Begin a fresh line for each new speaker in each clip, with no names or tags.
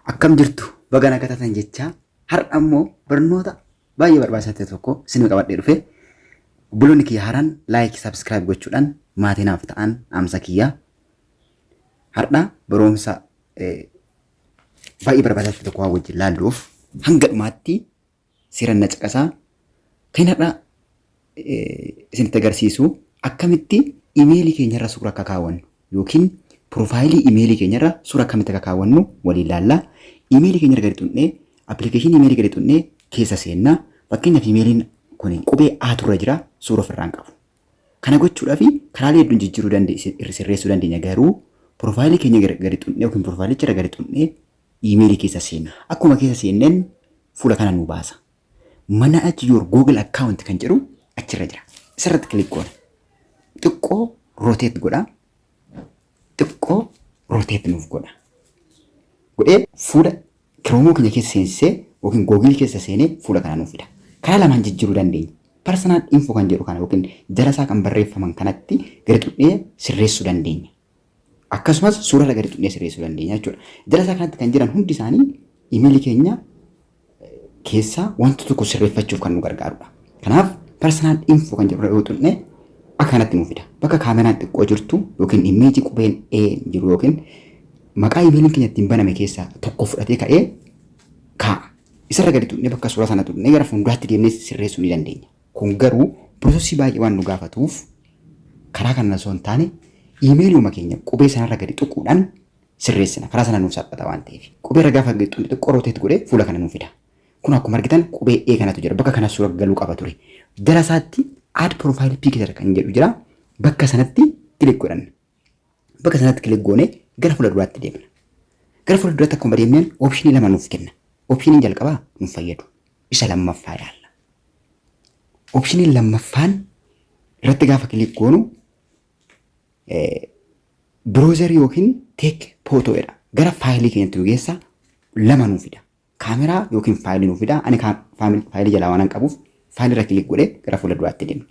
Akkam jirtu, baga nagaa taatan jechaa, har'a immoo barnoota baay'ee barbaachisaa ta'e tokko isin qabadhee dhufe. Obboloonni kiyya haaraan like, subscribe gochuudhaan maatii naaf ta'an dhaamsa kiyya. Har'a barumsa baay'ee barbaachisaa ta'e tokko waan wajjin laalluuf hanga dhumaatti seeraan na caqasaa. Kan har'a isinitti agarsiisu akkamitti imeelii keenyarra suura akka kaawwannu yookiin piroofaayilii imeelii keenyarra suura akkamitti akka kaawwannu waliin laalla. Imeelii keenyarra gadi xunnee, appilikeeshinii imeelii gadi xunnee keessa seenna. Fakkeenyaaf, imeeliin kun qubee A'tu irra jira, suura ofirraa hin qabu. Kana gochuudhaaf karaalee hedduun jijjiiruu dandeenya, sirreessuu dandeenya, garuu piroofaayilii keenya gadi xunnee yookiin piroofaayilicha irra gadi xunnee iimeelii keessa seenna. Akkuma keessa seenneen fuula kana nu baasa. "Manage your Google account" kan jedhu achirra jira. Isarratti click goona. Xiqqoo rotate godha. Xiqqoo rotate nuuf godha. Godhee fuula Chrome keenya keessa seensisee yookiin Google keessa seenee fuula kana nuuf fida. Karaa lamaan jijjiiruu dandeenya. "Personal info" kan jedhu kana yookiin jala isaa kan barreeffaman kanatti gadi xunnee sirreessuu dandeenya. Akkasumas suura irra gadi xunnee sirreessuu dandeenya jechuudha. Jala isaa kanatti kan jiran hundi isaanii imeelii keenya keessaa wanta tokko sirreeffachuuf kan nu gargaarudha. Kanaaf "personal info" kan jedhu yoo xunne akka kanatti nuuf fida. Bakka kaameraan xiqqoo jirtu yookiin imeejii qubeen A jiru yookiin maqaa imeeliin keenya ittiin baname keessaa tokko fudhatee ka'ee kaa'a. Isarra gadi xunnee, bakka suuraa sana xunnee gara fuulduraatti deemnee sirreessuu ni dandeenya. Kun garuu processii baay'ee waan nu gaafatuuf karaa kana osoo hin taane iimeeliuma keenya qubee sanarra gadi tuquudhaan sirreessina. Karaa sana nuuf salphata waan ta'eef. Qubee irra gaafa gadi xuqne xiqqoo rotate godhee fuula kana nuuf fida. Kun akkuma argitan qubee E kanatu jira. Bakka kana suura galuu qaba ture. Jala isaatti "add profile picture" kan jedhu jira. Bakka sanatti click godhanna. Bakka sanatti click goonee gara fuula duraatti deemna. Gara fuula duraatti akkuma deemneen optionii lama nuuf kenna. Optioniin jalqabaa nuuf fayyadu. Isa lammaffaa ilaalla. Optioniin lammaffaan irratti gaafa click goonu "browse" yookiin "take photo" jedha. Gara faayilii keenyatti nu geessa, lama nuuf fida. Kaameraa yookiin faayilii nuuf fida. Ani faayilii jalaa waan qabuuf faayilii irra click godhee gara fuula duraatti deemna.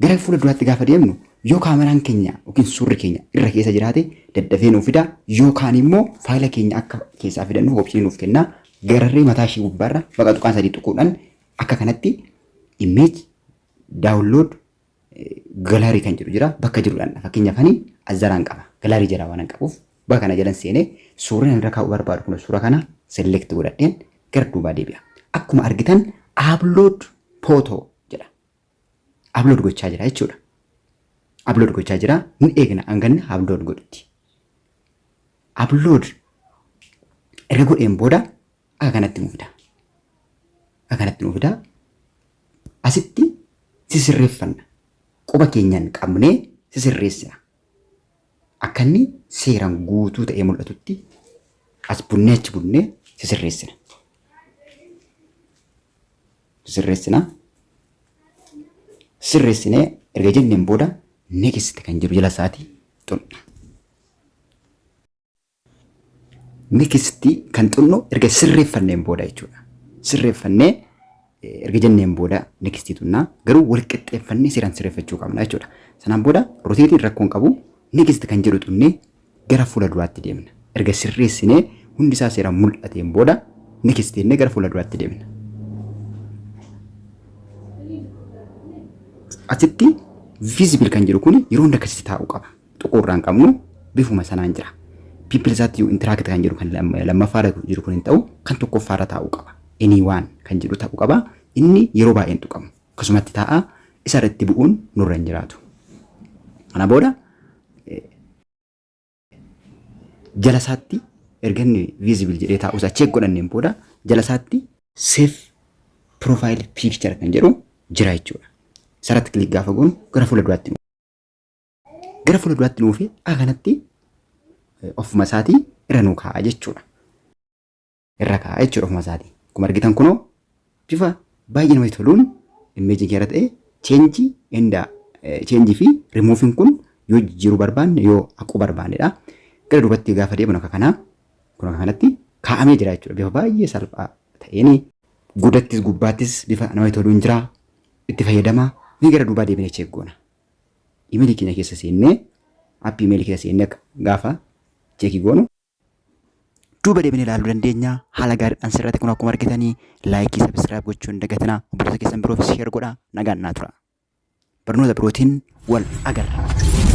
Gara fuula duraatti gaafa deemnu yoo kaameraan keenya yookiin suurri keenya irra keessa jiraate daddafee nuuf fida, yookaan immoo faayila keenya akka keessaa fidannuuf optionii nuuf kenna. Gararree mataa ishee gubbaarra baqa tuqaan sadii tuquudhaan akka kanatti "image", "download", "gallery" kan jedhu jira, bakka jiruudhaan. Fakkeenyaaf, ani azaraan qaba, gallery jalaa waan qabuuf bakka kana jalan seenee suuraan irra kaa'uu barbaadu kun suura kana select godhadheen gara duubaa deebi'a. Akkuma argitan "upload photo" jedha. Upload gochaa jira jechuudha. Upload gochaa jira, ni eegna hanganni upload godhutti. Upload erga godheen booda akka kanatti nuuf fida. Akka kanatti nuuf fida. Asitti sisirreeffanna. Quba keenyaan qabnee sisirreessina. Akka inni seeraan guutuu ta'ee mul'atutti as bunnee achi bunnee sisirreessina. Sisirreessina. Sirreessinee erga jenneen booda "next" kan jedhu jala isaatii xunna. Next kan xunnu erga sirreeffanneen booda jechuudha. Sirreeffannee erga jenneen booda next xunnaa, garuu wal qixxeeffannee seeraan sirreeffachuu qabna jechuudha. Sanaan booda rotateiin rakkoon qabu, "next" kan jedhu xunnee gara fuula duraatti deemna. Erga sirreessinee hundi isaa seeraan mul'ateen booda next jennee gara fuula duraatti deemna. Asitti "visible" kan jedhu kun yeroo hunda akkasitti taa'uu qaba. Xuquurraan qabnu bifuma sanaan jira. "People that you interact" kan jedhu kan lammaffaarra jiru kun hin ta'u, kan tokkoffaarra taa'uu qaba. "Anyone" kan jedhu ta'uu qaba. Inni yeroo baay'een tuqamu. Akkasumatti taa'a, isa irratti bu'uun nurra hin jiraatu. Kana booda jala isaatti erga inni "visible" jedhee taa'uusaa check godhanneen booda jala isaatti "save profile picture" kan jedhu jira jechuudha. Isarratti click gaafa goonu gara fuula duraatti nuufi akka kanatti ofuma isaatii irra nuu kaa'a jechuudha. Irra kaa'a jechuudha ofuma isaatii. Akkuma argitan kunoo bifa baay'ee namatti toluun imageiin keessa ta'e change and change fi removing kun yoo jijjiiruu barbaanne, yoo haquu barbaannedha. Gara duubatti gaafa deemnu akka kanaa kun akka kanatti kaa'amee jira jechuudha. Bifa baay'ee salphaa ta'een gudattis gubbaattis bifa namatti toluun jira. Itti fayyadamaa ni gara duubaa deebinee check goona. Imeelii keenya keessa seennee, appii imeelii keessa seennee gaafa check goonu Duuba deebinee ilaaluu dandeenya. Haala gaariidhaan sirrate kun akkuma argitanii like, subscribe gochuu hin dagatinaa. Obboloota keessan biroofis share godhaa. Nagaan naa tura. Barnoota birootiin wal agarra.